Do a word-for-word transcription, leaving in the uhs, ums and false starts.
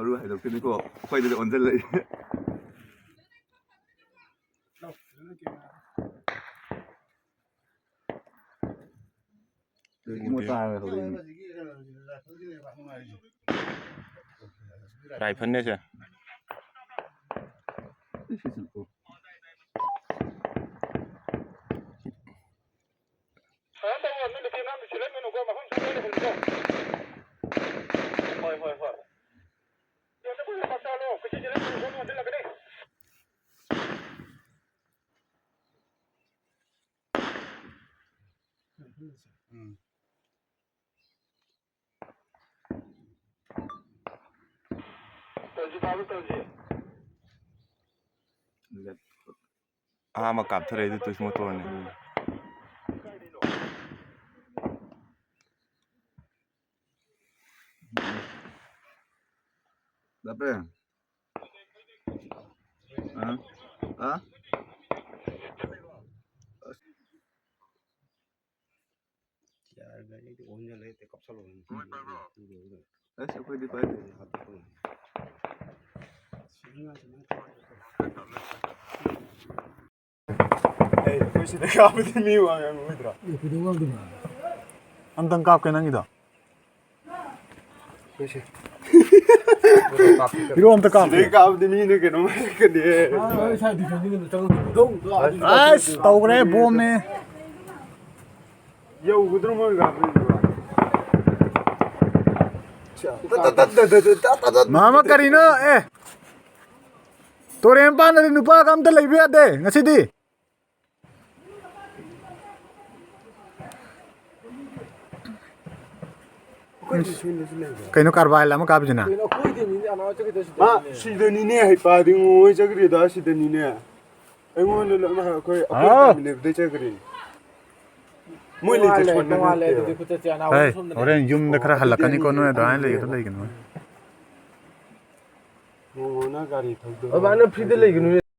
ꯃꯔꯨ ꯍꯥꯏꯗꯣꯛꯇꯣꯏꯅꯤꯀꯣ, ꯑꯩꯈꯣꯏꯗꯗꯤ ꯑꯣꯟꯁꯤꯜꯂꯛꯏ꯫ ꯃꯣꯏ ꯇꯥꯔꯦ ꯍꯧꯔꯛꯏꯅꯦ꯫ ꯔꯥꯏꯐꯜꯅꯦ ꯁꯦ꯫ ꯍꯣꯏ, ꯍꯣꯏ, ꯍꯣꯏ꯫ ꯎꯝ꯫ ꯑꯍꯥꯟꯕ ꯀꯥꯞꯊꯔꯛꯏꯗꯨ ꯇꯨꯏꯁ ꯃꯣꯇꯣꯔꯅꯦ꯫ ꯗꯥꯄꯦ꯫ ꯑ? ꯑ? ꯑꯁ, ꯑꯩꯈꯣꯏꯗꯤ ꯄꯥꯏꯗꯦ꯫ ꯑꯦ, ꯑꯩꯈꯣꯏ ꯁꯤꯗ ꯀꯥꯞꯄꯗꯤ ꯃꯤ ꯋꯥ ꯉꯥꯡꯉꯣꯏꯗ꯭ꯔꯣ? ꯑꯦ, ꯀꯩꯗꯧ ꯉꯝꯗꯣꯏꯅꯣ? ꯑꯝꯇꯪ ꯀꯥꯞꯀꯦ ꯅꯪꯒꯤꯗꯣ꯫ ꯍꯤꯔꯣ ꯑꯝꯇ ꯀꯥꯞꯀꯦ꯫ ꯁꯤꯗꯩ ꯀꯥꯞꯄꯗꯤ ꯃꯤꯅ ꯀꯩꯅꯣꯝ ꯍꯥꯏꯔꯛꯀꯅꯤ꯫ ꯑꯁ, ꯇꯧꯈ꯭ꯔꯦ, ꯕꯣꯝꯅꯦ꯫ ꯌꯧꯒꯗ꯭ꯔꯣ ꯃꯣꯏ ꯀꯥꯞꯄꯗꯨꯕꯣ? ꯃꯥꯃ ꯀꯔꯤꯅꯣ? ꯑꯦ, ꯇꯨꯔꯦꯟ ꯃꯄꯥꯟꯗꯗꯤ ꯅꯨꯄꯥꯒ ꯑꯝꯇ ꯂꯩꯕ ꯌꯥꯗꯦ ꯉꯁꯤꯗꯤ꯫ ꯑꯩꯈꯣꯏꯗꯤ ꯁꯣꯝꯗꯁꯨ ꯂꯩꯕ꯭ꯔꯣ? ꯀꯩꯅꯣ ꯀꯔꯕꯥꯔ ꯑꯃ ꯀꯥꯞꯄꯤꯁꯤꯅ? ꯀꯩꯅꯣ ꯑꯩꯈꯣꯏꯗꯤ ꯃꯤ ꯑꯅꯥ ꯆꯠꯈꯤꯗꯣꯏ ꯃꯥ ꯁꯤꯗꯅꯤꯅꯦ꯫ ꯁꯤꯗꯅꯤꯅꯦ ꯍꯩꯄꯥꯗꯤ ꯉꯣꯏ ꯆꯠꯈ꯭ꯔꯤꯗꯣ ꯁꯤꯗꯅꯤꯅꯦ꯫ ꯑꯩꯉꯣꯟꯗ ꯂꯣꯏꯅ ꯑꯩꯈꯣꯏ ꯑꯩꯈꯣꯏ ꯍꯥꯎ꯫ ꯇꯥꯃꯤꯜ ꯂꯩꯕꯗꯩ ꯆꯠꯈ꯭ꯔꯤꯅꯦ꯫ ꯃꯣꯏ ꯂꯩꯇ꯭ꯔꯦ ꯃꯉꯥꯜꯂꯦ, ꯁꯣꯝꯗ ꯃꯉꯥꯜꯂꯦ, ꯅꯠꯇꯦꯕ꯫ ꯑꯗꯨꯗꯤ ꯈꯨꯠ ꯆꯠꯁꯦ, ꯑꯅꯥ ꯍꯣꯏ, ꯁꯣꯝꯗ ꯍꯣꯔꯦꯟ ꯌꯨꯝꯗ ꯈꯔ ꯍꯜꯂꯛꯀꯅꯤꯀꯣ, ꯅꯣꯏ ꯑꯗꯨꯃꯥꯏꯅ ꯂꯩꯒꯗꯣ ꯂꯩꯒꯅꯨ꯫ ꯃꯣꯃꯣꯅ ꯒꯥꯔꯤ ꯊꯧꯗꯣꯏ꯫ ꯑꯗꯨꯃꯥꯏꯅ ꯐ꯭ꯔꯤꯗ ꯂꯩꯒꯅꯨꯅꯦ,